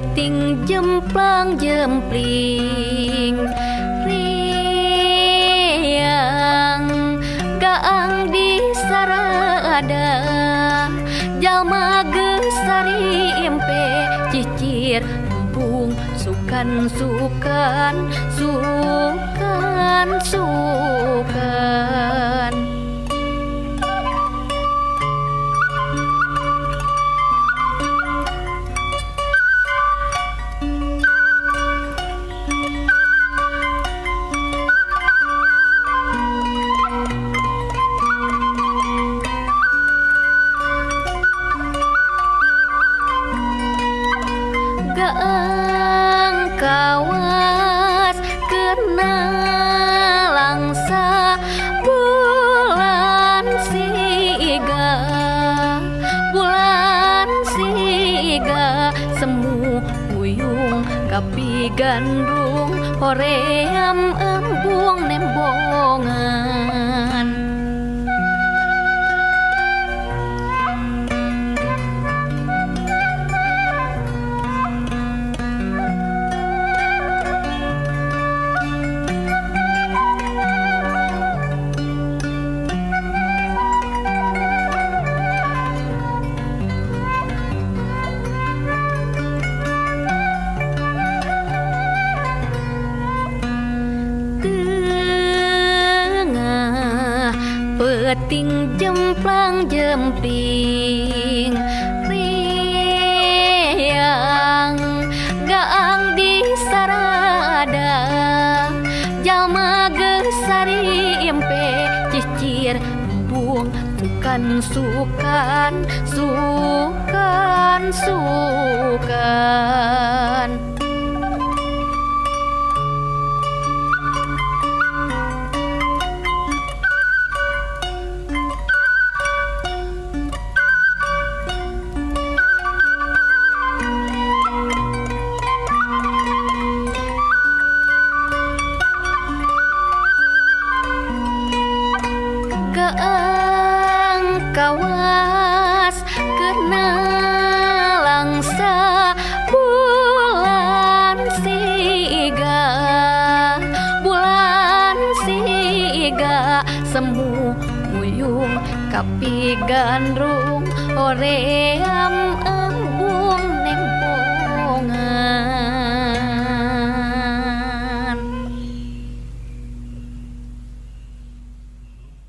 Peuting jemplang jempling riang gaang di sarada jalma geus sarimpe cicir embung sukan sukan sukan sukan. Gaang kawas kena langsa bulan siga semu puyung kapi gandrung hoream embung nembongan. Peuting jemplang jempling riang gaang di sarada jalma geus sarimpe cicir embung sukan sukan sukan sukan. Gaang kawas kena langsa bulan siga semu muyung kapi gandrung hoream.